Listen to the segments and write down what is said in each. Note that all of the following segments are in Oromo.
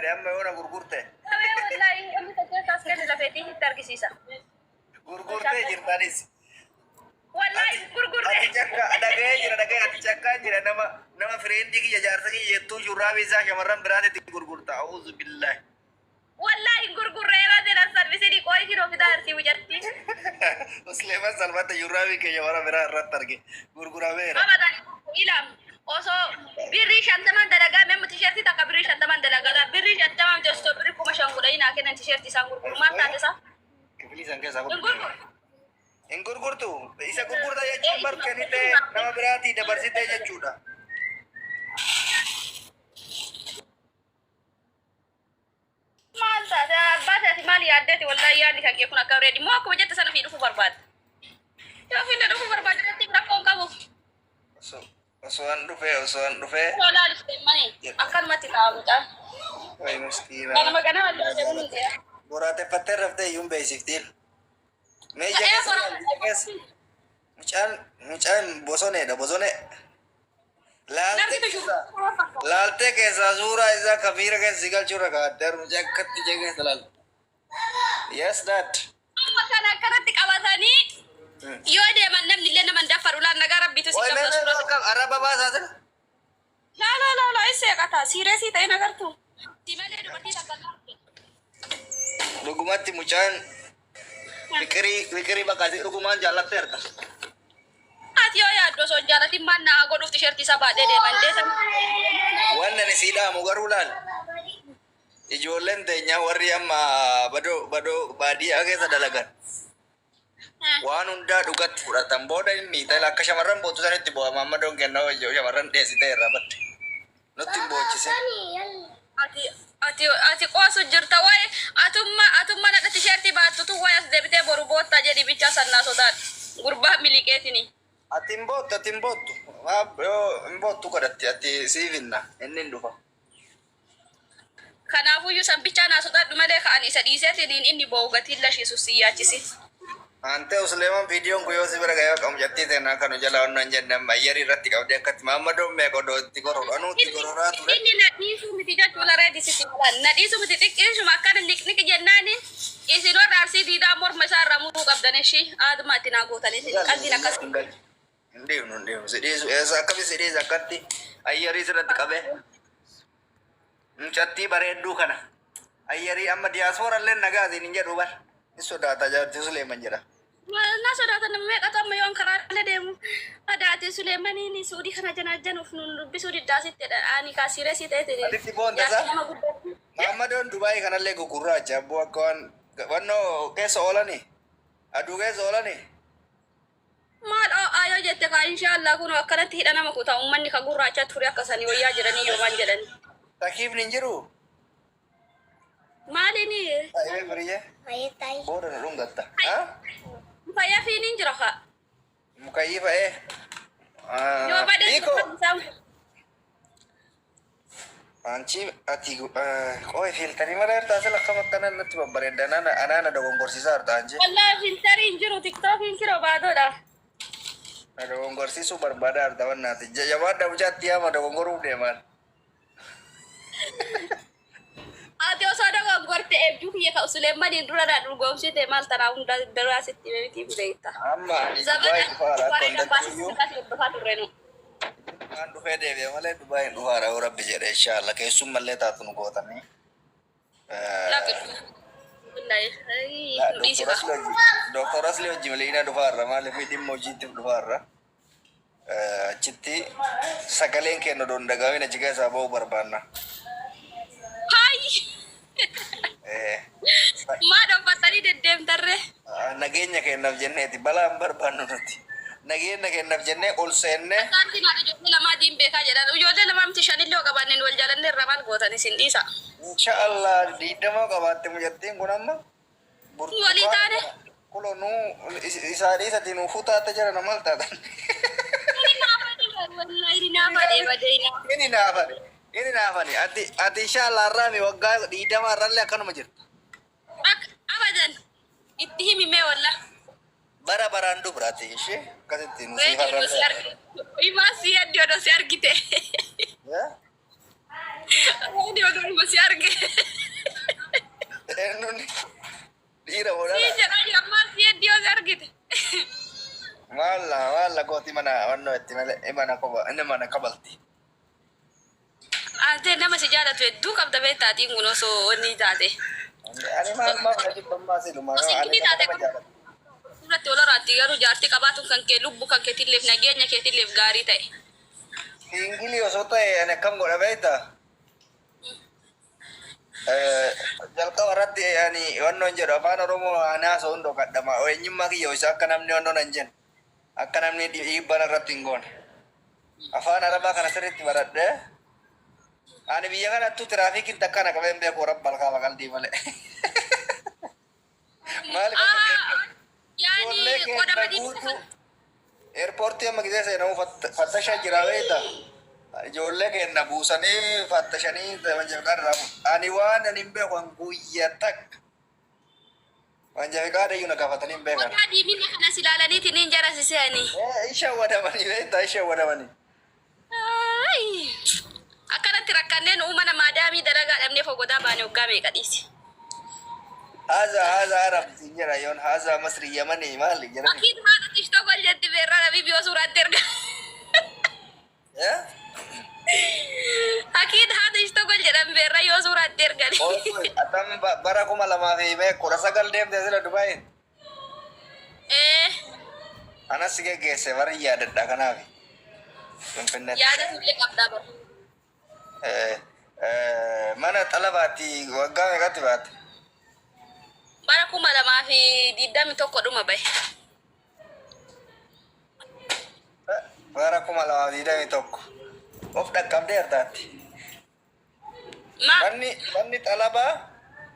gammade amma yoona gurgurte. Qabee wallaahi inni tokko keessaas kennu lafeetii sitti argisiisa. Gurgurtee jirtanis. Wallaahi gurgurre. Ati cakka dhaga'ee jira dhaga'ee ati cakkaan jira nama nama fireentii kiyya jaarsa kiyya jettuu shurraabii isaa shamarran biraatitti gurgurta. A'uuzu billaahi. Wallaahi gurgurree baatee sarvisii qooyi kinoo fitaa arsii mucatti. Musliiman salphate shurraabii kee shamarran biraa irratti arge gurgurameera. Abadan ilaam osoo birrii 50n dalagaa memmu tisheertii takka birrii 50n dalagaa birrii 50 miti osoo birrii 5,000 godhanii naa kennan tisheertii isaan gurguru maal taate isaa? Kifilii san keessaa Hin gurguru. Hin gurgurtu. Isa gurgurta jechuun bar kennitee nama biraatii dabarsitee jechuudha. Maal taate abbaa taate maal yaaddeeti wallahi yaadni kan kee kun akka reedi moo akkuma jette sana fi dhufuu barbaadda. Yoo fi dhufuu barbaadde irratti rakkoo hin qabu. Osoo osoo an dhufee osoo an dhufee. Yoo laaliste mani akkanumatti ta'a mucaan. Wayi miskiina. Ganama ganama illee deemuun hin ta'e. Boraateeffattee raftee iyyuu hin beeksiftiin. Mee ija Ta'ee keessa ilaali, ija keessa. Mucaan mucaan bosoneedha bosonee. Laaltee Namni keessaa laaltee keessaa suuraa isaa kan miira keessa si galchuu irra kaa'attee mucaa akkatti ija keessa laalte. Yes dad. Amma kana akkanatti qabatanii yoo deeman namni illee nama hin daffaru laan nagaa rabbiitu si Oi mee qabda mee suuraa. mee arraba baasaa sila. Laa laa laa laa isa qata siireesii ta'e nagartu. Si malee dubartii takka laafte. Dhugumatti mucaan fiqirii fiqirii bakka ati dhugumaan jaallatteerta. Ati yoo yaaddu osoo hin jaalatin maal naa godhuuf tisheertii isaa baadhee deeman deesan. Wannan ani sii dhaamu garuu laal. Ijoolleen teenya warri amma badoo badoo baadiyyaa keessa dalagan. Waan hundaa dhugatti fudhatan booda hin miidhan akka shamarran bootu sanitti bu'a maammadoon kennaa wajjin shamarran dheessitee irraa badde. Nutti hin boochisin. Ati ati ati qoosu jirta wayi atumma atumma nadha tisheertii baattutu wayi as deebitee boru boottaa jedhi bichaa sannaa sodaadhu gurbaa miliqeetini. Ati hin boottu ati hin boottu Maaf yoo hin boottu godhatti ati siif hinna inni hin dhufa. Kanaafuyyuu san bichaa naa sodaadhu malee ka ani isa dhiiseetiniin inni boo'u gatiin lashiisu sin yaachisin. Antee Usleeman viidiyoon kun yoo si bira ga'e qabu jettii teenaa kanu jala onnoo hin jenne amma ayyarii irratti qabdee akkatti maammadoon meeqa odoo itti gororu anuu itti gororaa ture. Inni na dhiisuu miti jechuudha reedi sitti malaan na dhiisuu miti xiqqeeshuma akkana niqniq jennaani isin warra arsii diidaa morma isaa irraa muruu qabdan ishii aaduma itti naa gootanii isin qalbiin akkas. Hin galchu. Hin dhiifnu hin dhiifnu si dhiisu eessa akkami si dhiisa akkatti ayyarii sirratti qabee. Mucattii bareedduu kana. Ayyarii amma diyaaspoora illee nagaa siin hin jedhu bar. Hin sodaata jaartii Suleeman jedha. Na sodaatan nama meeqatu amma yoon karaalee deemu adaati Suleemaniin Suudii kana janaajjanuuf nun dubbisuu diddaa sitti jedha ani kaa siireesii ta'e ta'e. Asitti boonta Jaarsi isaa? nama guddaa. Maammadoon Dubaayii kanallee gugurraacha abboo akka waan wannoo keessa oolanii aduu keessa oolanii. Maal oo'aa yoo jette kaa inshaallah kunoo akkanatti hidha nama kuta ummanni ka gurraacha ture akka sanii wayyaa jedhanii yoomaan jedhani. Takiifni hin jiru. Maalini? Taa'ee firiyee. Booda nu dhungatta. Fayyaa fiin hin jira kaa. Mukayyifa ee. Yoo badee Hiikoo. Anchi ati qoy filtarii malee irtaa sila akkam akkana natti babbareedda anaana anaana dogongorsiisaa jirta anchi. Wallaahi filtarii hin jiru tiktookiin kiroo baadoodha. Na dogongorsiisuu barbaadaa jirta wannaati. Jabaadha mucaatti yaama dogongoruuf deemaan. Ati osoo dogongorte eebjuu kiyya ka Suleemaniin dura na dhugoomsite maal tanaa hunda duraa sitti miti beekta. Amma ani Zabana Dubaay dhufaara akka bareeda hundatti baasii iyyuu. sitti hordofaa turre nu. Waan dhufee deebi'e malee Dubaay hin dhufaara yoo rabbi jedhe inshaalla keessummallee taatu nu gootanii. Doktor Asli wajjin waliin dhufaarra maaliif dhimma hojiittiif dhufaarra. Achitti sagaleen keenya odoo hin dhaga'amin achi keessaa ba'uu barbaanna. Hayi! Maa dhokfattanii deddeemtarree? Nageenya keenyaaf jenneeti balaa hin barbaannu nuti. Nageenya keenyaaf jennee ol seennee. Akkaantiin haadha ijoollee lamaa diin beekaa jedhan. Ijoollee lamaa miti shanillee yoo qabaanneen wal jaalannee irraa maal gootan isin dhiisa. Insha Allah 20 qabaatte mucattiin kun amma. Walii taane. Kulo nuu isaa dhiisati nuu futaata jara na maal taatan. Wallahi naafadhe badee. Inni naafani. Inni naafani. Ati ati insha Allah har'aami waggaa 20 har'allee akkanuma jirta. Abadan itti himi mee wallah. Bara baraan dubraati ishee akkasitti nu siif har'allee. Imaa si addi odoo si argite. Reedi oduu si arge. Eenyuun dhiira Si boodara. jedhaa jira ammaa si hedduu yoo si argite. Maalla maalla kooti mana wannoo itti malee mana koba inni mana kabalti. Ante nama si jaalatu hedduu qabda beektaatiin kun osoo onni taate. Ani maal maal na jibbammaa siluma Osoo ani inni taate nama jaalatu. Irratti wal horaatti garuu jaartii qabaatuun kan kee lubbu kan keetiilleef nageenya keetiilleef gaarii ta'e. Single osoo ta'e ani akkam godha beektaa? Jalqaba irratti ani wannoon jedhu afaan Oromoo ani haasa'uun dhokadhama. Eenyummaa kiyya isa akka namni wannoon hin jenne akka namni dhiibbaan irratti hin goone. Afaan Arabaa kana sirriitti baradhee ani biyya kanattuu tiraafikiin takka na qabee hin beeku rabba alkaaba qalbii malee. Maali Yaani ijoollee qoda keenya madii guutuu airportii amma gisee seenamu fattashaa jira beektaa? Ijoollee keenya buusanii fattashanii manjafqaa ani waan ani hin beeku an guyyaa takka manjafqaa iyyuu na gaafatanii hin beekan. Qodaa diimina kanas ilaalaniitiin hin jarasisanii. Isha wadamanii beektaa isha wadamanii. Akkanatti rakkanneen uumana maadaamii dalagaa dhabnee fogodaa baane waggaa meeqa dhiise. Haza haza Arab siin jedha yoon haza Masri Yamanii maali jedhani. Akiin haadha tishtoo jetti beerraa dhabii biyoo suuraatti erga. Eh? Akiin haadha ishtoo jedhan beerraa yoo suuraatti ergan. Atam bara 2019 deemte sila Dubaayin. Ee. Anas si geggeesse bari yaadadha kanaaf. Finfinneetti. Yaada tullee qabdaa bara. Mana xalabaatti waggaa meeqatti baate? Bara 2021 dhuma bahe. Bara 2021. Of dhaqqabdeertaatti. Ma Manni xalabaa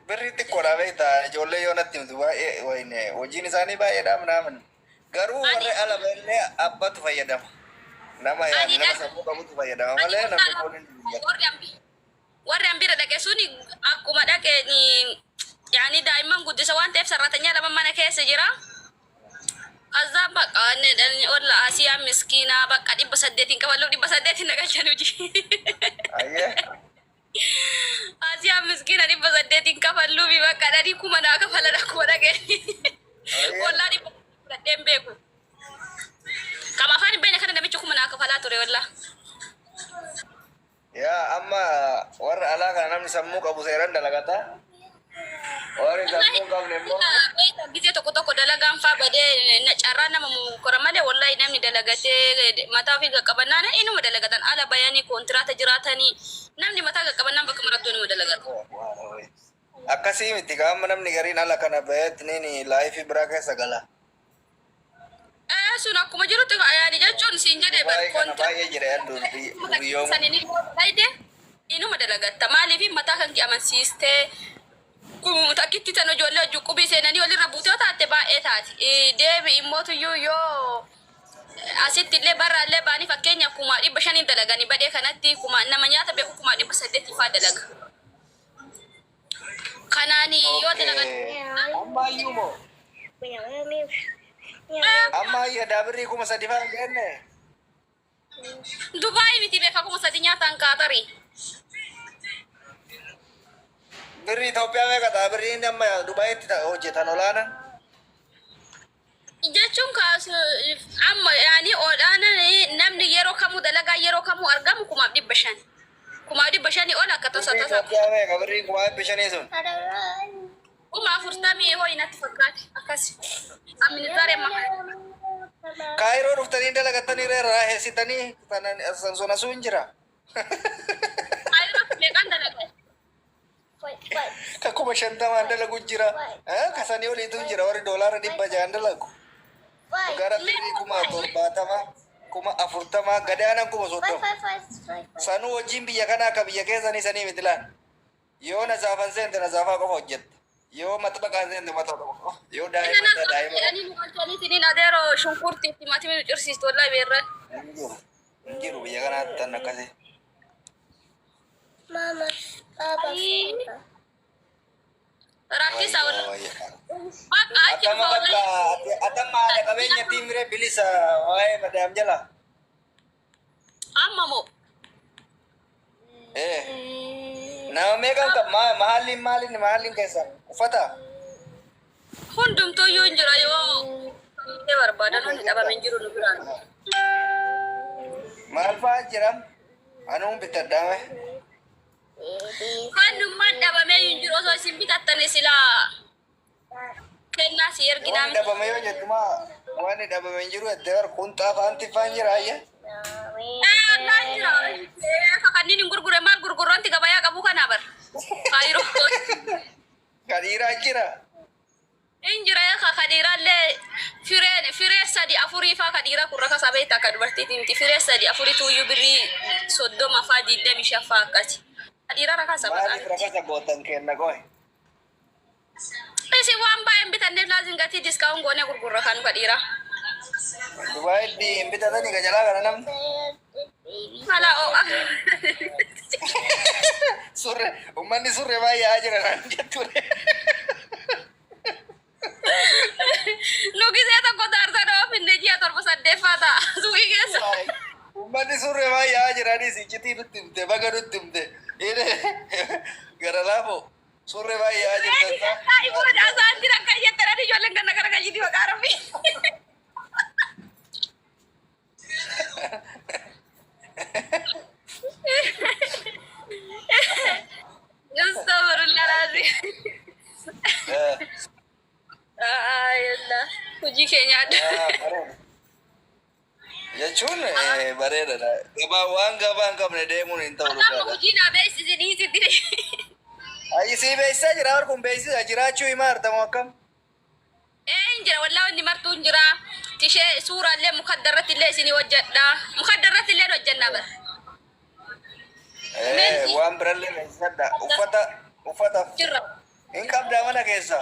birri xiqqoodha beektaa ijoollee yoo natti himtu baay'ee wayne hojiin isaanii baay'eedha minaamin. Garuu warri alaba illee abbatu fayyadama. Nama yaani nama sammuu qabutu fayyadama malee namni kun hin biyya. Warri hambira dhaqe suni akkuma dhaqe yaani daa'imman guddisa waan ta'eef sarratanya lama mana keessa jira. Kaza bakka olla asiyaa miskiinaa bakka 800 qabaluu 800 nagalchan hojii. Ayyee. Asiyaa miskiina 800 kafalluu fi bakka dhadhii kuma naa kafalan akkuma dhaqe. Ollaa 800 fudhadhee hin beeku. Kama afaan hin beekne kana namichi kuma naa kafalaa ture wallaa. Yaa amma warra alaa kana namni sammuu qabu seeraan dalagata. Warri sammuu hin qabne immoo Gisee tokko tokko dalagaan faa badee carraa nama kora malee wallahi namni dalagatee mataa ofii qaqqabannaan inuma dalagatan ala bayanii kontiraata jiraatanii namni mataa qaqqabannaan bakka marattuu inuma dalagata. Akkasii miti qaama namni gariin ala kana baheet life biraa keessa gala. Sun akkuma jirutti yaani jechuun siin jedhee Baay'ee kana baay'ee jira yaaddu guyyooma. Saniin dalaydee inuma dalagatta maaliif mataa kan kee amansiistee takkitti tan ijoollee hojii qubii seenanii walirra buutee taate baay'ee taati. Deebi immootuyyuu yoo asitti illee barra illee baanii fakkeenyaaf 500,000 dalaganii badhee kanatti kuma nama nyaata beeku 800,000 faa dalaga. Kanaani yoo dalagan. Ammayyuu moo? Ammayyuu daabirrii 3,000 faa hin geenne? Dubaay miti beeka 3,000 nyaataan kaatarii. Birri Itoophiyaa meeqa ta'a? Birriin amma Dubaayitti hojjetan olaanaan? Jechuun kaasu amma yaani olaanaan namni yeroo kamuu dalagaa yeroo kamuu argamu 5,500. 5,500 ol akka tasa Birrii tasa. Itoophiyaa meeqa? Birriin 500,000 sun? 40,000 hoo natti fakkaate akkas. Amini ma. Kaayiroo dhuftanii dalagattanii raaheessitanii sana sun jira. Kaayiroo meeqaan dalagaa? Ka 50,000 dalagu jira. Ka sanii oliitu jira warri doolaara 600 dalagu. Gara birrii 70,000 40,000 gadaanan 30,000. Sanuu hojiin biyya kanaa akka biyya keessanii sanii miti laan. Yoo nazaafan seente nazaafaa qofa hojjetta. Yoo maxbaqaan seente maxbaqa qofa. Yoo daa'ima daa'ima. Jedhanii nu galchaniitiin adeeroo shunkurtii timaatimii nu cirsiistu wallahi beerran. Hin jiru. Hin jiru biyya kanaatti tan akkasii. Mama, Baba. Rakkisaa wallahi. Bakka achi Atama dhufa bakka wallahi. atama haadha qabeenya tiimire bilisa waa'ee madaam jala. Amma moo Eh. Nama meeqan qaba? Mahalliin maaliin mahalliin keessan? Uffata? Hundumtuuyyuu hin jira yoo barbaadan hundi dhabame hin jiru nu biraan. Maal fa'aa jira? Anuun bitadhaame. Kannummaan dhabamee hin jiru osoo isin bitattani silaa kennaa si erginaa Waan miti. dhabame yoo jettu maa waan dhabame hin jiru jettee bar kunxaa fa'aanti fa'aan jira ayya. Allaa jira. Akka kanneen hin gurgure maal gurgurranti gabayaa qabu kanaa bar. Kaayiroo. Kan dhiiraa jira. Hin jira ka dhiiraallee fireen firee sadi afurii faa ka dhiiraa kun rakasa beektaa akka dubartiitii miti firee sadi afurii tuuyyuu birrii 30 faa 25 faa akkasi. Ka dhiiraa rakasa Maaliif baqaa. rakasa gootan kenna qoy? Isin waan baay'een bitanneef laazim gatii discount goonee gurgurra kanu ka dhiiraa. Dubaayitti hin bitatanii ka jalaa kana namni. Mala oo'a. Surre uummanni surre baay'ee jira naan jetture. Nu gisee tokko daarsa dhoofinne ji'a torba saddeeffaa ta'a suuqii keessa. Uummanni surre baay'ee jiranis iccitii nutti himte baga nutti himte. Gara laafoo surre baay'ee jirtan. Ibura daasaan jira akka jettan ijoolleen ganna gara galchiti maqaa rabbi. Astagfirullah laazim. Ayalla hojii keenya adda. Jechuun bareedaadha. Gabaa waan gabaa hin qabne deemuun hin ta'u Amma dhugaadha. hojii naa beeksisi dhiisitti. Ayi sii beeksisaa jira harkun beeksisa jiraachuu himaa artamu akkam? Ee hin jira wallaa wanni martuu hin jira. Tishee suuraallee mukadda irratti illee isinii hojjedha. Mukadda irratti illee hojjennaa bara. Waan birallee beeksisadha. Uffata uffata Jirra. hin qabdaa mana keessa.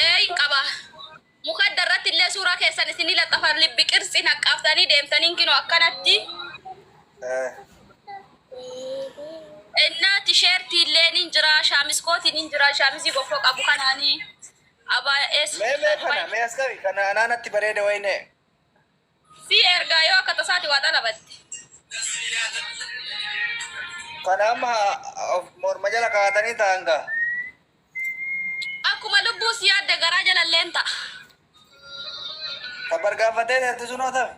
Ee hin qaba. Mukadda irratti illee suuraa keessan isinii laxafan libbi qirtsi naqqaaftanii deemtanii kinoo akkanatti. Innaa tisheertii illee ni jira shaamiskootiin ni jira shaamizii gofoo qabu kanaanii. Abaa'ees. Mee mee kana mee as qabi kana anaanatti bareeda wayne. Si ergaa yoo akka tasaati waa xalabatte. Kana amma morma jala kaa'atanii ta'an gaa. Akkuma lubbuu si yaadde garaa jalalleen ta'a. Kan bargaafatee teettu sun hoo ta'e.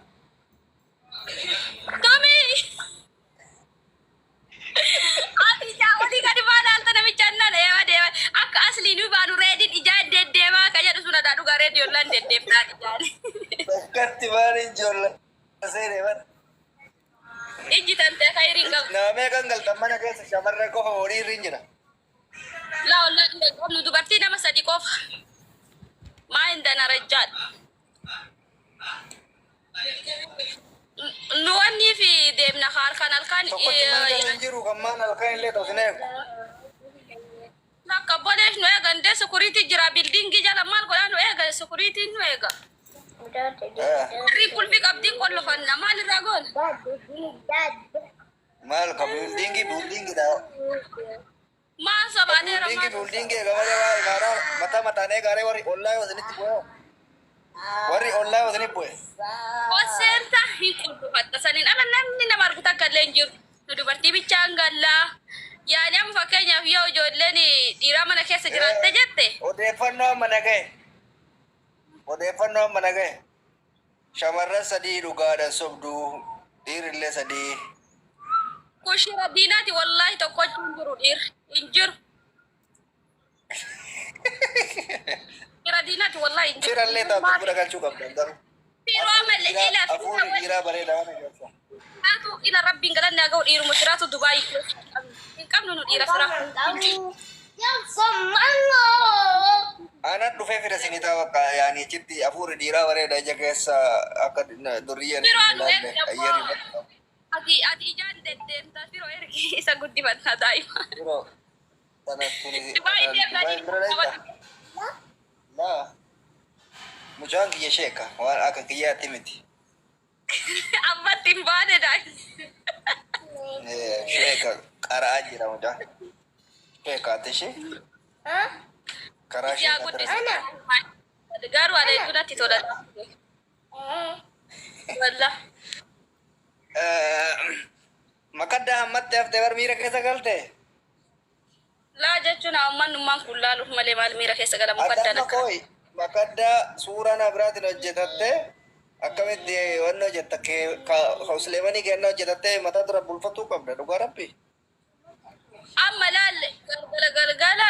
Tumi! Ati jaawolii gadi baana alta namicha annan deema deema. Akka aslii nu baanu reediin ijaan deddeemaa ka jedhu sun addaa dhugaa reedii ollaan deddeemtaa ijaan. Bakkatti baani ijoollee seenee bara. Ijji tantee khayriin qabdu. Nama meeqan galtan mana keessa shamarran qofa horii irra hin jira. Laa ollaan dhiira qabnu dubartii nama sadi qofa. Maa hin dana rajjaadha. Nu wanni fi deemna halkan halkan. Tokkochi mana galu hin jiru kan maan halkan illee ta'u sin eegu. Bakka boleef nu eegan dee sukuriitii jira bildiingii jala maal godhaa nu eega sukuriitiin nu eega. Warri qulfii qabdiin qollofanna maal irraa goona? Maal ka buildingii buildingiidha. Maal sobaateera Buildingii maal? buildingii eega malee waa imaaraa mataa mataan eegaaree warri ollaa yoo isinitti bu'e. Warri ollaa yoo isinitti bu'e. Hoseenta hin qollofatta saniin ala namni nama argu takka illee hin jiru. Nu dubartii bichaan gallaa. Yaani amma fakkeenyaaf yoo ijoolleen dhiiraa mana keessa jiraatte jette. Odeeffannoo amma nagaye. Odeeffannoo amma nagaye. Shamarran sadii dhugaadhaan sobduu dhiirrillee sadii. Kun shira diinaati wallaahi tokkochi hin jiru dhiirri hin jiru. Shira diinaati wallaahi hin jiru. Firallee taatu bira galchuu qabdan garuu. Firoo malee ila Hafuurri dhiiraa bareeda waan agarsiisa. Firaatu ila rabbiin galanni haa ga'u dhiiruma firaatu Dubaayii keessa hin qabnu nu dhiira firaa. Aanan dhufee fira isinii ta'a bakka yaani achitti hafuurri dhiiraa bareeda ija keessa akka durriyyeen Firoo nu ilaalle ergi ayyarii abboo. Ati ati ijaan deddeemtaa firoo ergi isa guddifataa daa'ima. Firoo tana tuni Dubaayii deemnaa Dubaayii bira dhayita. Laa mucaan kiyya sheeka waan akka kiyyaatti miti. Ammatti hin baane daa'ima. Sheeka qara'aa jira mucaan. Sheeka ati ishee karaa Yaa sheeka guddisa. ture. Garuu ani hedduu natti tola. Wallah. Makaddaa ammatti haftee bar miira keessa galte. Jechuun uummanummaan kun laaluuf malee maal miira keessa gala mukaddaan Adda akka. koi makadda suuraa na biraatiin hojjetatte akkamitti wanni hojjetta ka Suleemanii kenna hojjetatte mataa dura bulfatuu qabda, dhugaa rabbi. Amma laalle galgala galgala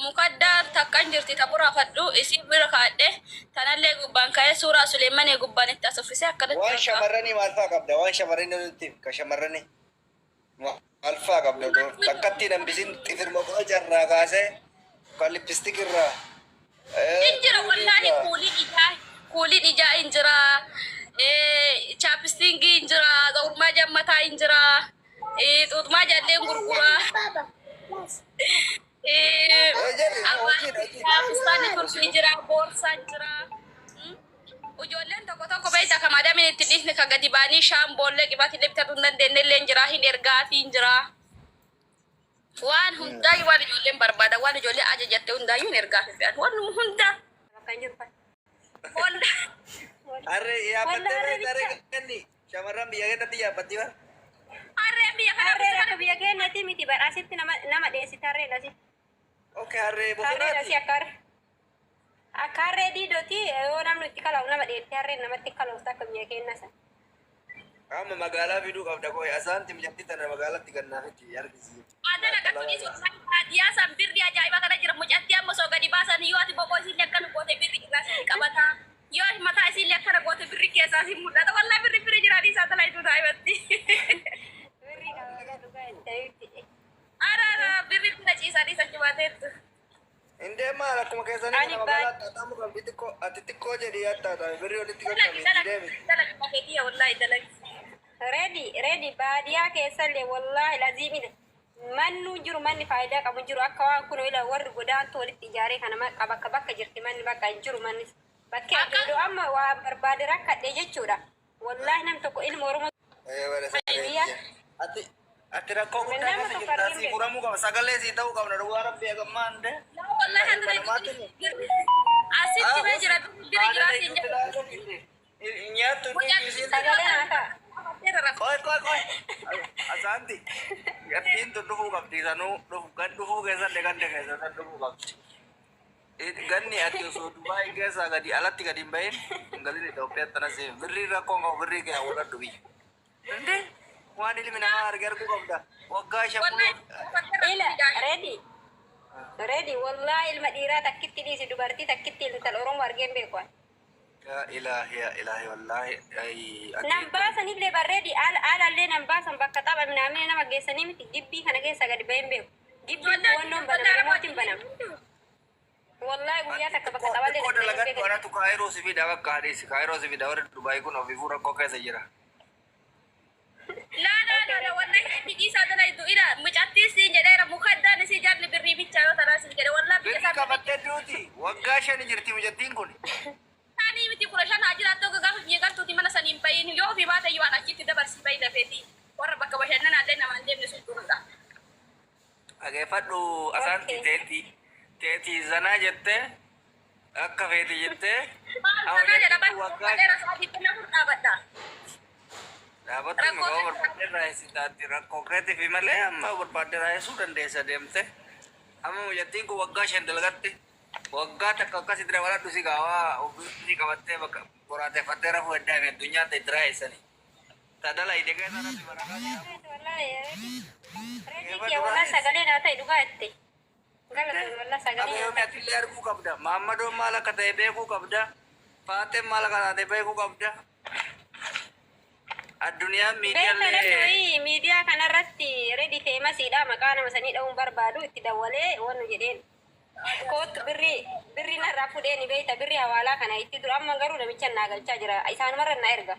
mukaddaa takkan jirti ta buraafadhu isii bira kaadhe tanallee gubbaan ka'ee suuraa Suleemanii gubbaan itti as uffisee akkanatti Waan bakka. Shamarranii maal fa'aa qabda? Waan shamarranii nutti ka shamarranii maal fa'aa qabda? Takkatti hin hambisin, xifir moqoca irraa kaasee ka lipstick irraa. Hin jira wallaahi, kuuliin ijaa hin jira, chapstickii hin jira, zawurmaa jammataa hin jira, xuuxumaa jalleen gurguraa. Fustaanni turkii jira, boorsaan jira. Ijoolleen tokko tokko beektaa ka maadamiin itti dhiisne ka gadi ba'anii shaamboollee qibaatillee bitachuu hin dandeenye illee hin jira, hin ergaatii hin jira. Waan hundaayyuu, waan ijoolleen barbaadan, waan ijoollee ajajatte hundaayyuu hin ergaa fe'an. Waan hundaa. Bakka hin jiru. Walla. Harree yaabbattee Wallaahi beektaa harree kenni shamarran biyya keessatti yaabbatti bara. Harreen biyya kana Harreen akka biyya keenyatti miti bara, asitti nama dheessiti harreen asi. Okay, harree Harreen bosonaati. asii akka harree diidoti, yoo namni itti kala'u nama dheetti, harreen namatti kala'u akka biyya keenya sana. Amma magaalaa fiduu qabda koo asaanti mijatti tana magaalatti gannaafitti argisiisa. Adana qaqqabsiisu baadiyyaa san birri ajaa'iba kana jira. Mucattii amma osoo gadi baasan, yoo ati boqoo isiillee akkana goote birri irraa si qabata. Yoo ati mataa isiillee akkana goote birri keessaa si mul'ata. Wallaahi birri birri jiraanii isaa talaa daa'imatti. Birri qaba dhugaa itti. Ara ara birri bira ciisanii achi baateettu. Indee maal akkuma keessanii Ani kana magaalaa xaxamu qabdi, xiqqoo ati xiqqoo jedhii yaadda birri walitti Dalagi qaqqabi dalagi deemi. dalagi bakeetiyya wallaahi dalagi. Reedi reedi, baadiyyaa keessallee wallaahi laziimina mannu jiru, manni faayidaa qabu jiru akka waan kun ila warri godaantu walitti ijaaree kana bakka bakka jirti, manni bakka hin jiru, manni bakkee iddoo amma waa barbaade rakkadhe jechuudha. Wallaahi nam tokko ilma Oromoo biyya Ati rakkoo guddaa Nama keessa tokko jirta, argin sii furamuu qaba, sagalee sii ta'uu qabna, dhugaa rabbi hagammaa hundee. Yaa wallaahi asitti bee jira birri jira siin jedhu. Nyaattu Sagalee naa ta'a. Qoy qoy qoy. Asaanti. Gattiin tun dhufuu qabdi, sanuu dhufu gan dhufuu keessallee ganda keessa san dhufuu qabdi. Ganni ati osoo Dubaay keessaa gadi alatti gadi hin bahin hin galin Itoophiyaatti tana seenu. Birrii rakkoon qabu, birrii kee hawwadhu biyya. Indee waan ilmi namaa arge arguu qabda. Waggaa 5 Ila reedi reedi, wallaahi ilma dhiiraa takkitti dhiisi, dubartii takkitti intala Oromoo argeen beeku. Yaa ilaahi, yaa ilaahi, wallaahi. Nan baasanillee barreedi, alallee nan baasan, bakka tapha minaamina nama geessanii miti, gibbii kana keessa gadi baheen beeku. Gibbiin wannoon banama, remootiin banama. Wallaahi guyyaa takka bakka taphallee Xiqqoo gadi baheen dalagadhu beeku. anatu Kaayiroo si fida, bakka haadhiisi Kaayiroo si fida, warri Dubaay kun ofiifuu rakkoo keessa jira. Laa laa laa laa, wallahi inni dhiisaa dalaytu ila mucattii siin jedheera, mukaddaan isii jalli birrii bichaa yoo tanaa siin jedhe wallahi biyya Birrii isaa birrii qabattee duuti waggaa 5 jirti mucattiin kun. Taanii miti, 15 haa jiraattu, gaafa biyya galtuuti mana saniin bahin, yoo ofii baate yoo waan achitti dabarsii bahi dafeeti warra bakka bashannanaallee namaan deemne sun durudha. Dhageeffadhu asaanti, Okay. teetii teetii zanaa jettee akka feeti jettee. Maal sanaa jedha bakka Waggaa dheeraa sa'aatii 4 dhaabadha. Dhaabattu Rakkoo maqaa barbaadde raayisitaatti rakkoo keetiif malee amma barbaadde raayisuu dandeessa deemte. Amma mucattiin kun waggaa 5 dalagatti waggaa takka akkasitti dabaladhu, si gaawaa ofii qabattee bakka boraateeffattee rafuu heddaa fi addunyaan ta'e itti raayisanii. Tadala ide keessa rabbi barakaa jedhamu. Wallaahi reedi kiyya, wallaahi sagalee naa ta'e dhugaa itti. Galatoon wallaahi sagalee Amma naa yoomi ta'e. atillee arguu qabda. Maammadoon maal akka ta'e beekuu qabda. Faateen maal akka taate beekuu qabda. Addunyaan Beekta namni miidiyaallee wayii miidiyaa kanarratti reedi famousiidha, maqaa nama sanii dha'uun barbaadu, itti dawwalee wannu jedheen. Koottu birrii birrii narraa fudheeni, beekta birrii hawaalaa kana itti dura, amma garuu namicha naa galchaa jira, isaanumarra na erga.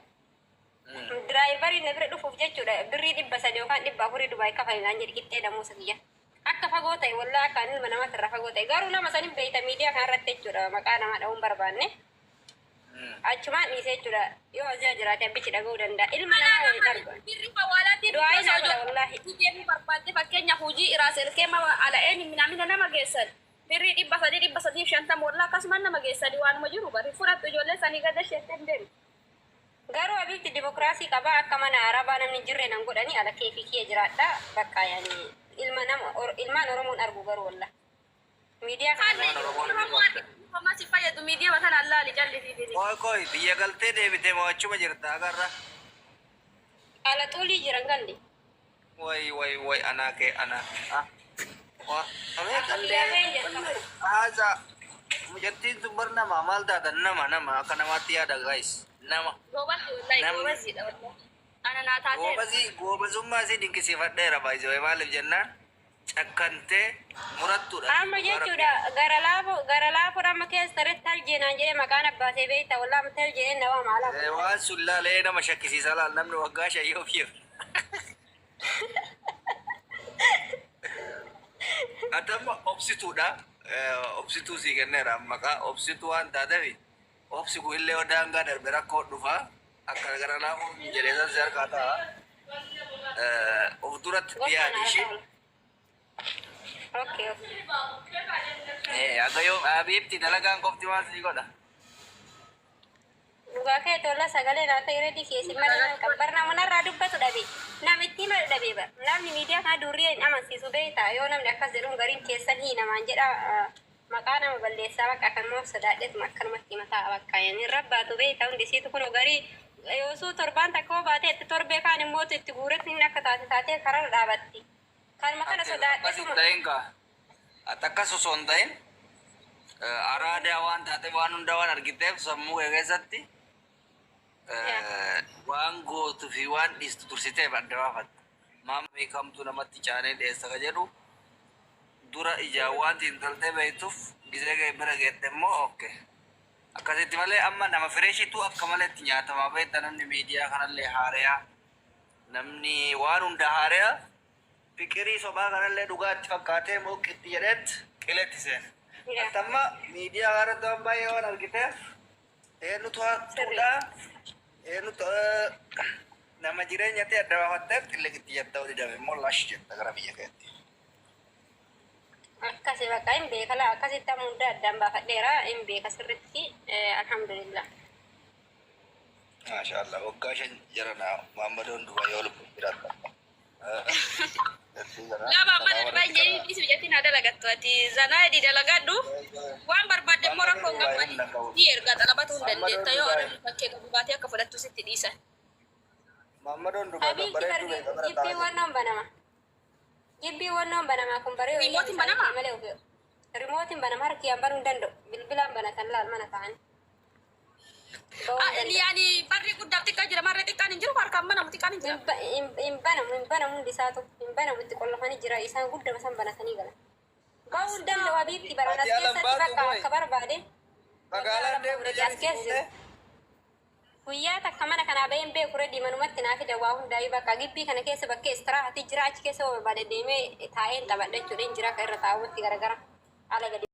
Driveriin na bira dhufuuf jechuudha, birrii 300 yookaan 400 Dubaay kafali naan jedhi, qixxee damuusa kiyya. Akka fagoo ta'e wallaa akka ani ilma namaatti irraa fagoo ta'e, garuu nama sanin beekta miidiyaa kanarratti jechuudha, maqaa namaa dha'uun barbaanne. Achumaan dhiisee jechuudha, yoo asiyaa jiraate abbichi dhaga'uu danda'a. Ilma namaa waliin arga. Birri hawaalaatiin Du'aa naa godha wallaahi. Deemuu barbaadde, fakkeenyaaf hojii iraa selkee ala'een minaamina nama geessan birrii 300, 350, wallaa akkasumas nama geessanii waanuma jiru bari fudhattu ijoollee sanii gada isheetti hin deemu. Garuu abiitti dimokiraasii qabaa, akka mana arabaa namni hin jirre nan godhanii, ala keefii kiyya jiraadha bakka yaani. Ilma nama ilmaan Oromoon argu garuu walla. Miidiyaa kana Haalli Oromoon Oromoo homaa si fayyadu miidiyaa sana allaali jallisiisini. Koi koi biyya galtee deebitee mo'achuma jirta agarra. Ala xuulii jiran galli. Way way way anaa kee anaa. Ah. Waa. Amee Biyya qallee. jirta. Haasa. Mucattiin tun bar nama maal taatan nama nama akka namaatti yaada guys. Nama. Goobazii wallahi Namni- goobaziidha wallahi. Ana naa taateera. Goobazii goobazummaa isii dinqisiifadheera baay'isee maaliif jennaan cakkantee murattuudha. Amma jechuudha gara laafoo gara laafoo amma keessa taretti tal jeenaan jedhee maqaan abbaasee beekta wallaa amma tal jedhee nama maala. Waan sun laalee nama shakkisiisa laal namni waggaa 5 yoo fiif. Ati amma obsituudha. Obsituu sii kenneera maqaa obsituu waan taateef obsi kun illee yoo daangaa darbe rakkoo dhufa akka gara laafoo jedhee san si harkaa ta'a. Of duratti dhiyaate ishee. Okay. Aga yoo abiibti dalagaan qofti maal sii godha? Dhugaa kee tola sagalee naa ta'e reedi keessi malee nan qabu. Bar nama narraa dubbatu dhabe. Namitti himadhu dhabe bar. Namni miidiyaa kana durriya hin amansiisu beektaa yoo namni akkas jedhuun gariin keessan hii namaan jedha maqaa nama balleessaa bakka akkanuma sodaadheetuma akkanumatti himataa bakka yani rabbaatu beektaa hundisiitu kun garii yoosuu torbaan takka hoo baatee itti torbee kaan immoo itti guuretti inni akka taate taatee kararra dhaabatti. Kanuma kana Akkas hin sodaadheetuma. ta'in kaa. Ati akkas osoo hin ta'in araadaa waan taateef waan hunda waan argiteef sammuu kee keessatti waan gootuu fi waan dhiistu tursiteef adda baafatta. Maama beekamtuu namatti caanee dhiyeessa ka jedhu dura ijaan waan xiinxaltee beektuuf gisee kee bira geette immoo okay. Akkasitti malee amma nama fireeshitu akka malee itti nyaatamaa beekta namni miidiyaa kanallee haareyaa namni waan hunda haareyaa fiqirii sobaa kanallee dhugaatti fakkaatee mooqitti jedheet qiletti seena. Ati amma miidiyaa kanarratti waan baay'ee waan argiteef eenyutu hattuudha eenyutu nama jireenya ta'e adda baafatteef xilliqitti jetta olii dabe immoo lash jetta gara biyya keetti. Akkasi bakka hin beeka laa akkasitti amma hunda addaan baafadheera hin beeka sirriitti alhamdulillah. Maashaallah waggaa 5 jara naa maammadoon duba yoo lubbuun jiraata. Lama amma darbaa hin jedhin dhiisi biyyattiin haa dalagattu ati zanaa edii dalagadhu waan barbaadde immoo rakkoo hin qabu ni ergaa xalabatu hin dandeetta yoo oromoo bakkee qabu baatee akka fudhattu sitti dhiisan. Maammadoon duba Abiy babbareedduu beeka bara gibbii taa'aa. wannoon banama. Gibbii wannoon banamaa kun baree Riimootiin banamaa? malee ofii. Riimootiin banama harkiyaan banuu hin danda'u. Bilbilaan banatan laal mana ta'anii. Ba'uu hin danda'u. Yaani barri guddaaf xiqqaa jira marree xiqqaan hin jiru harkaan banamu xiqqaan hin jira. Hin banamu hin banamu hundi isaatu hin banamu itti qollofanii jira isaan guddama san banatanii galan. Ba'uu hin danda'u abiitti baran as Ati alan keessatti baatu bakka boy. akka barbaade. Magaalaan deemte As jedhanii keessa jiru. fuutee. Guyyaa takka mana kanaa baheen beeku redii manumatti naa fida waa hundaa'ii bakka gibbii kana keessa bakkee istiraahati jira achi keessa barbaade deemee taa'een taphadha jechuudha hin jira akka irra taa'utti garagara ala gadi.